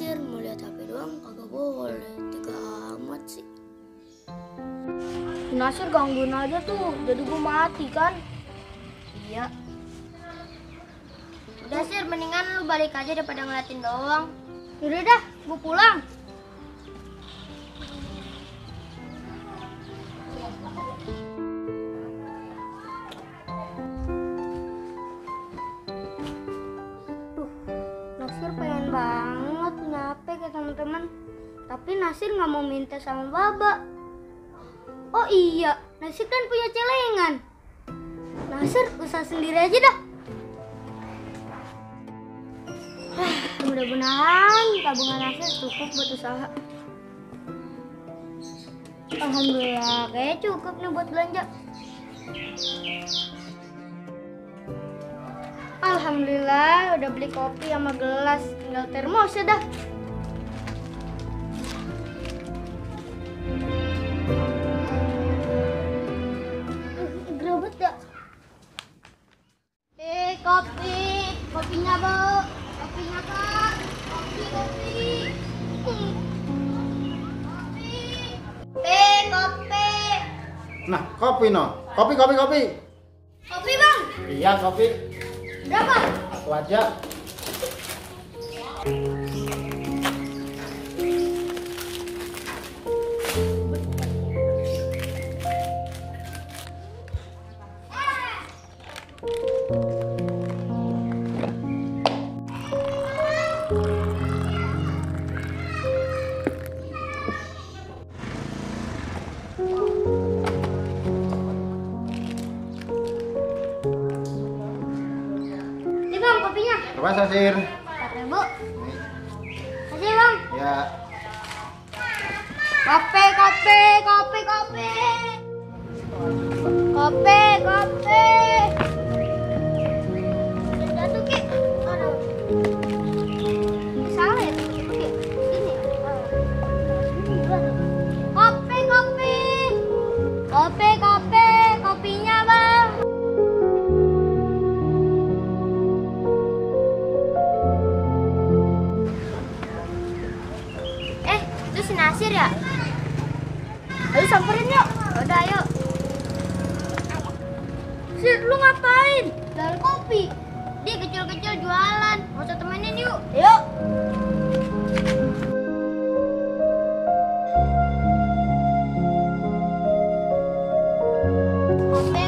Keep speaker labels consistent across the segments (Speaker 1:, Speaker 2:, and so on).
Speaker 1: Nasir mau lihat HP doang kagak boleh. Tiga amat sih.
Speaker 2: Si Nasir gangguin aja tuh, jadi gue mati kan?
Speaker 1: Iya.
Speaker 2: Udah Sir, mendingan lu balik aja daripada ngeliatin doang. Yaudah dah, gue pulang. Nasir pengen banget punya HP kayak teman-teman. Tapi Nasir nggak mau minta sama Baba. Oh iya, Nasir kan punya celengan. Nasir usaha sendiri aja dah. Mudah-mudahan tabungan Nasir cukup buat usaha. Alhamdulillah, kayaknya cukup nih buat belanja. Alhamdulillah udah beli kopi sama gelas, tinggal termos ya dah. Gerobot ya. Kopinya Bu, kopinya Kak, kopi. Kopi.
Speaker 3: Nah, kopi no. Kopi.
Speaker 2: Kopi Bang,
Speaker 3: Iya, kopi.
Speaker 2: berapa?
Speaker 3: Satu aja.
Speaker 2: Nih Bang, kopinya.
Speaker 3: Berapa, Sasir?
Speaker 2: 4.000. Kasih Bang.
Speaker 3: Ya.
Speaker 2: Kopi. Jatuh Ki. Aduh. Ini salah ya Ki. Sini. Kopi. Kopinya Bang. Itu si Nasir ya? Ayo samperin yuk. Udah ayo. Sir, lu ngapain? Jualan kopi. Dia kecil-kecil jualan. Mau usah temenin yuk. Yuk. Kopi.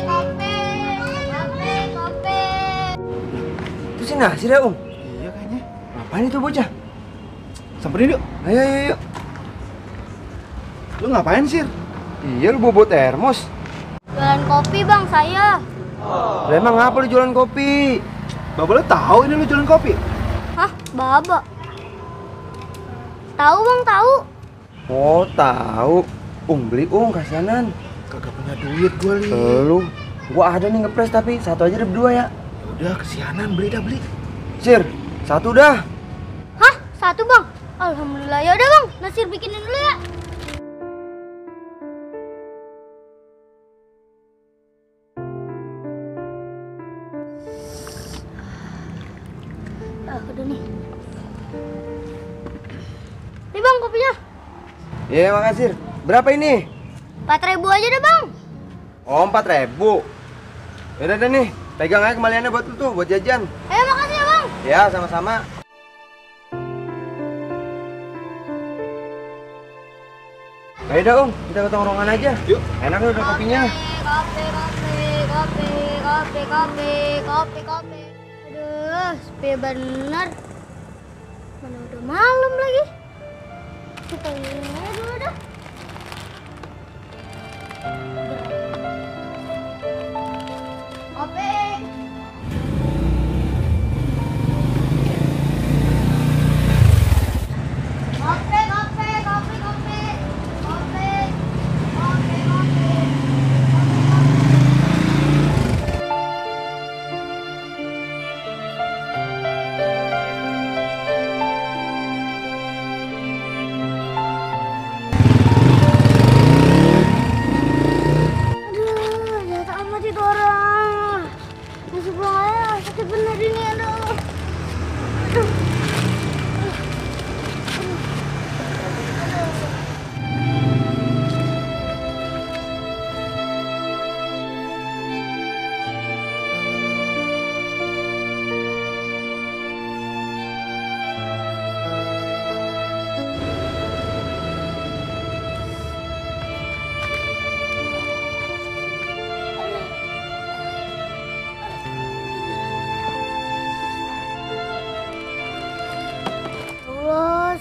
Speaker 4: Itu si Nasir ya, Om?
Speaker 3: Iya kayaknya.
Speaker 4: Ngapain itu bocah?
Speaker 3: Samperin yuk.
Speaker 4: Ayo.
Speaker 3: Lu ngapain, Sir?
Speaker 4: Iya, lu bobo termos.
Speaker 2: Jualan kopi Bang saya.
Speaker 4: Lah emang apa lu jualan kopi?
Speaker 3: Bapak lu tahu ini lu jualan kopi?
Speaker 2: Hah, Baba? Tahu Bang, tahu.
Speaker 4: Oh, tahu. Beli kasihanan.
Speaker 3: Kagak punya duit gua, Li.
Speaker 4: Gua ada nih ngepres tapi satu aja ada berdua ya.
Speaker 3: Udah, kesianan, beli.
Speaker 4: Sir, satu dah.
Speaker 2: Hah, satu Bang? Alhamdulillah. Ya udah Bang, Nasir bikinin dulu ya. Udah nih. Nih Bang kopinya.
Speaker 4: Iya, makasih. Berapa ini?
Speaker 2: 4.000 aja deh Bang.
Speaker 4: Oh, 4.000. Yaudah deh nih, pegang aja kembaliannya buat lu tuh, buat jajan.
Speaker 2: Makasih ya Bang.
Speaker 4: Ya, sama-sama. Ayo dah Om, kita ke tongkrongan aja.
Speaker 3: Yuk.
Speaker 4: Enak nih udah kopinya.
Speaker 2: Kopi. Aduh, sepi bener. Mana udah malam lagi. Kita ini dulu dah. Kopi.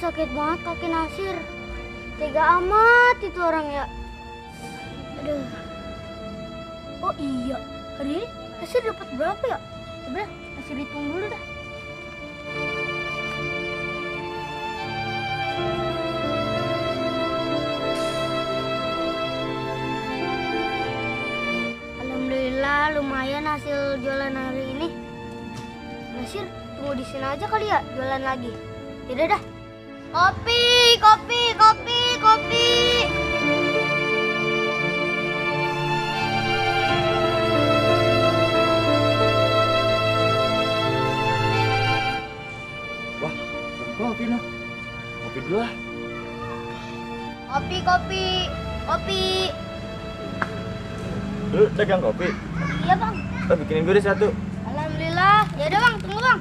Speaker 2: sakit banget kaki Nasir. Tega amat itu orang ya. Aduh. Oh iya, hari ini Nasir dapat berapa ya? Coba Nasir hitung dulu dah. Alhamdulillah lumayan hasil jualan hari ini. Nasir tunggu di sini aja kali ya, jualan lagi. Yaudah dah. Kopi, kopi, kopi, kopi.
Speaker 3: Wah, kopi noh. Kopi dulu lah.
Speaker 2: Kopi, kopi, kopi.
Speaker 5: Lu dagang kopi?
Speaker 2: Iya bang.
Speaker 5: Oh, bikinin gue deh satu.
Speaker 2: Alhamdulillah. Yaudah bang, tunggu bang.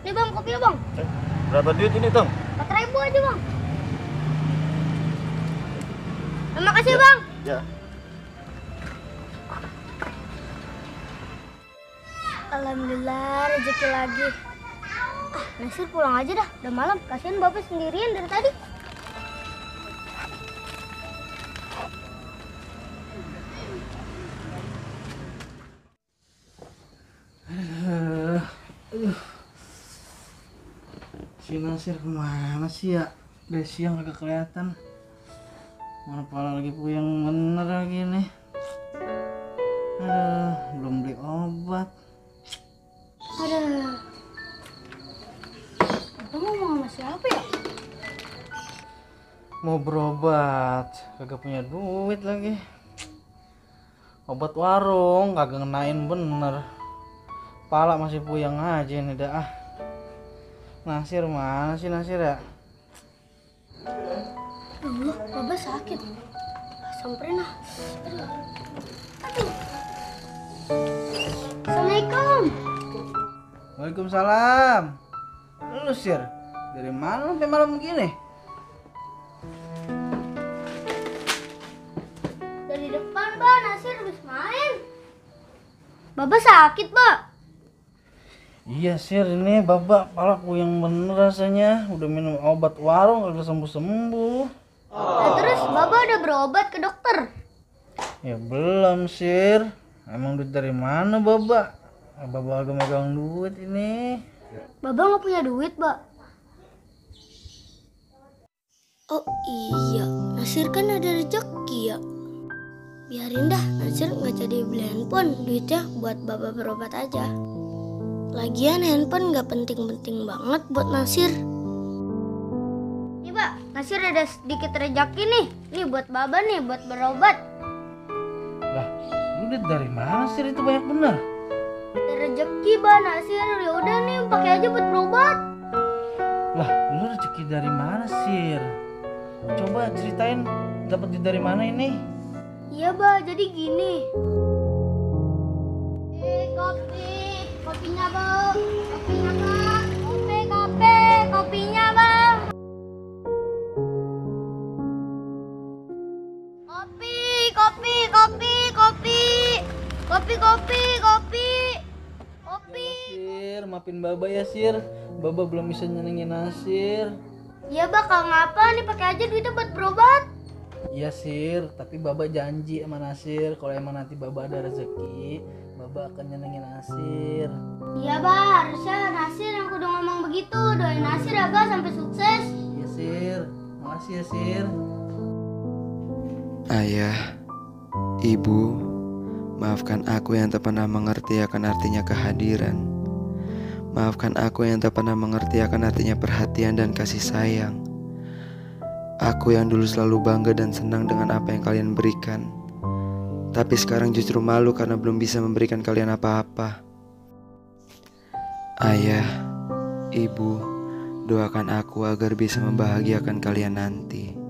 Speaker 2: Nih bang, kopi ya bang.
Speaker 5: Berapa duit ini, Tong?
Speaker 2: 4.000 aja bang. Terima kasih bang.
Speaker 5: Ya.
Speaker 2: Alhamdulillah rezeki lagi. Nasir pulang aja dah, udah malam. Kasihan bapak sendirian dari tadi.
Speaker 3: Si Nasir kemana sih ya? Udah siang agak kelihatan. Mana pala lagi puyeng bener lagi nih. Aduh, belum beli obat.
Speaker 2: Aduh. Abang ngomong sama siapa ya?
Speaker 3: Mau berobat, kagak punya duit lagi. Obat warung kagak ngenain bener. Pala masih puyeng aja nih dah. Nasir mana sih Nasir ya?
Speaker 2: Allah, bapak sakit. Samperin ah. Aduh. Assalamualaikum.
Speaker 3: Waalaikumsalam. Lu Sir, dari mana sampai malam begini?
Speaker 2: Dari depan, Mbak. Nasir habis main. Bapak sakit, Mbak.
Speaker 3: Iya Sir, ini babak pala puyeng bener rasanya. Udah minum obat warung kagak sembuh-sembuh.
Speaker 2: Nah, terus Bapak udah berobat ke dokter?
Speaker 3: Ya belum Sir. Emang duit dari mana babak? Babak agak megang duit ini.
Speaker 2: Bapak nggak punya duit, Mbak.
Speaker 1: Oh iya, Nasir kan ada rezeki ya. Biarin dah, Nasir nggak jadi beli handphone. Duitnya buat bapak berobat aja. Lagian handphone nggak penting-penting banget buat Nasir.
Speaker 2: Nih, Mbak. Nasir ada sedikit rezeki nih. Nih buat Bapak nih, buat berobat.
Speaker 3: Lah, lu duit dari mana Sir itu banyak bener?
Speaker 2: Ada rezeki, Mbak. Nasir, ya udah nih, pakai aja buat berobat.
Speaker 3: Lah, lu rezeki dari mana Sir? Coba ceritain dapat duit dari mana ini?
Speaker 2: Iya, Mbak. Jadi gini. Kopi. Kopinya, Bang. Kopinya, Bang. Kopi. Kopinya, Bang. Kopi.
Speaker 3: Sir, maafin Baba ya Sir. Baba belum bisa nyenengin Nasir.
Speaker 2: Iya, Bang. Kalau ngapa nih pakai aja duitnya buat berobat.
Speaker 3: Iya Sir, tapi Baba janji sama Nasir kalau emang nanti Baba ada rezeki, Baba akan nyenengin Nasir.
Speaker 2: Iya, Bang. Harusnya Nasir yang kudu ngomong begitu. Doain Nasir ya, Bang, sampai sukses.
Speaker 3: Iya Sir, makasih ya Sir.
Speaker 4: Ayah, Ibu, maafkan aku yang tak pernah mengerti akan artinya kehadiran. Maafkan aku yang tak pernah mengerti akan artinya perhatian dan kasih sayang. Aku yang dulu selalu bangga dan senang dengan apa yang kalian berikan, tapi sekarang justru malu karena belum bisa memberikan kalian apa-apa. Ayah, Ibu, doakan aku agar bisa membahagiakan kalian nanti.